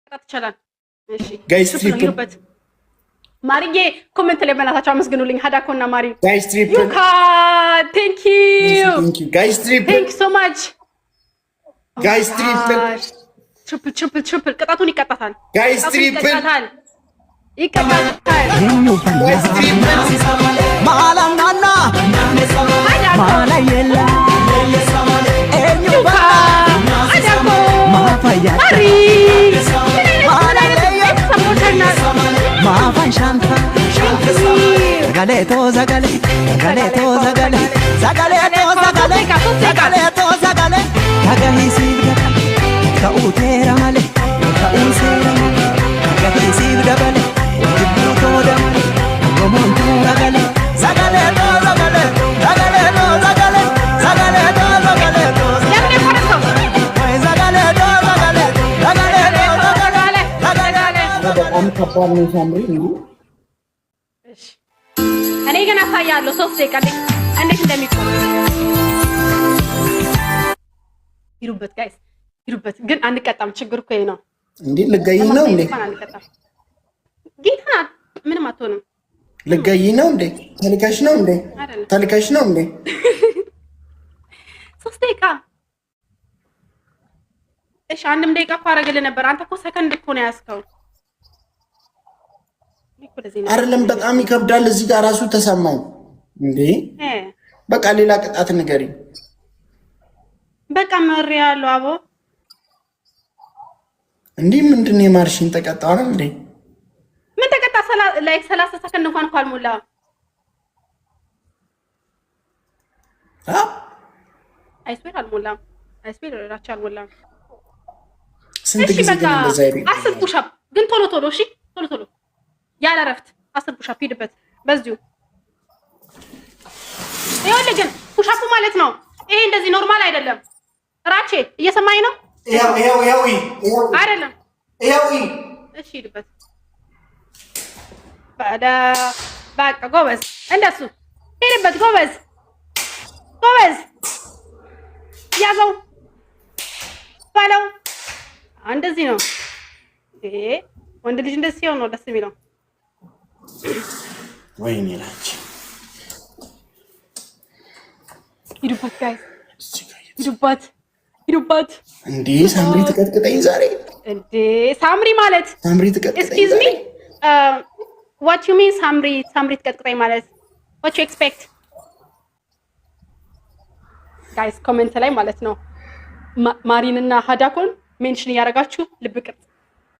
መቀጣት ይቻላል። እሺ። Guys, triple ነው፣ triple. ሂዱበት። ማርዬ comment ላይ በእናታቸው አመስግኑልኝ። ሀዳኮና ማሪ። Guys, triple. ዩካ, thank you. Guys, triple. Thank so much. Guys, triple. Triple, triple, triple። ቅጣቱን ይቀጣታል። Guys, ቅጣቱን triple. ይቀጣታል፣ ይቀጣታል። Guys, triple. Maalanana ሀዳኮ maalayella eenyu ዩካ ሀዳኮ maafayyaa ማሪ፣ ምን አይነት best supporter ናት። maafan shanta sagaleetoo sagalee sagaleetoo sagalee sagaleetoo sagalee sagaleetoo sagalee dhagahisiif dabale ta'uu teera malee ta'uu seera malee dhagahisiif dabale jibbuu tooda malee gomoon toora galee sagaleetoo sagalee sagaleetoo sagalee sagaleetoo sagaleetoo ለምን የቆረጥከው? Sagaleetoo sagalee sagaleetoo sagalee ተጋለ። በጣም ከባድ ነው ሳምሪ እንዴ። እሺ፣ እኔ ግን አሳያለሁ 3 ደቂቃ እንዴት እንደሚቆም። ሂዱበት guys፣ ሂዱበት። ግን አንቀጣም። ችግር እኮ ይሄ ነው። እንዴ፣ ልገይ ነው እንዴ? እንኳን አንቀጣም። ጌታ ምንም አትሆንም። ልገይ ነው እንዴ? ተልከሽ ነው እንዴ? አይደለም። ተልከሽ ነው እንዴ? 3 ደቂቃ። እሺ፣ አንድም ደቂቃ እኮ አደረግልህ ነበር። አንተ እኮ ሰከንድ እኮ ነው ያዝከው። እኔ እኮ ለዚህ ነው። አይደለም፣ በጣም ይከብዳል። እዚህ ጋር ራሱ ተሰማኝ እንዴ። በቃ ሌላ ቅጣት ንገሪኝ። በቃ መሪ ያለው አቦ። እንዲህ ምንድን ነው የማርሽን ተቀጣ ነው እንዴ? ምን ተቀጣ? Like 30 ሰከንድ እንኳን እኮ አልሞላም። አ? I swear አልሞላም። I swear ራቻ አልሞላም። ስንት እሺ ጊዜ በቃ ግን እንደዛ ይሉ 10 push up ግን ቶሎ ቶሎ። እሺ፣ ቶሎ ቶሎ ያለ እረፍት 10 push up ሂድበት በዚሁ። ይኸውልህ ግን push up ኡ ማለት ነው ይሄ እንደዚህ normal አይደለም። ራቼ እየሰማኝ ነው? ይኸው ይኸው ይኸው ይኸው። አይደለም። ይኸው። እሺ፣ ሂድበት። በቃ ጎበዝ፣ እንደሱ ሂድበት። ጎበዝ ጎበዝ፣ ያዘው ባለው። እንደዚህ ነው። ይሄ ወንድ ልጅ እንደዚህ ሲሆን ነው ደስ የሚለው። ወይኔ ላንቺ። ሂዱበት guys፣ ሂዱበት፣ ሂዱበት። እንዴ ሳምሪ ትቀጥቅጠኝ ዛሬ። እንዴ ሳምሪ ማለት ሳምሪ ትቀጥቅጠኝ Excuse me, ዛሬ። what you mean ሳምሪ? ሳምሪ ትቀጥቅጠኝ ማለት what you expect? Guys, comment ላይ ማለት ነው ማሪንና ሀዳኮን mention እያደረጋችሁ ልብ ቅርጽ።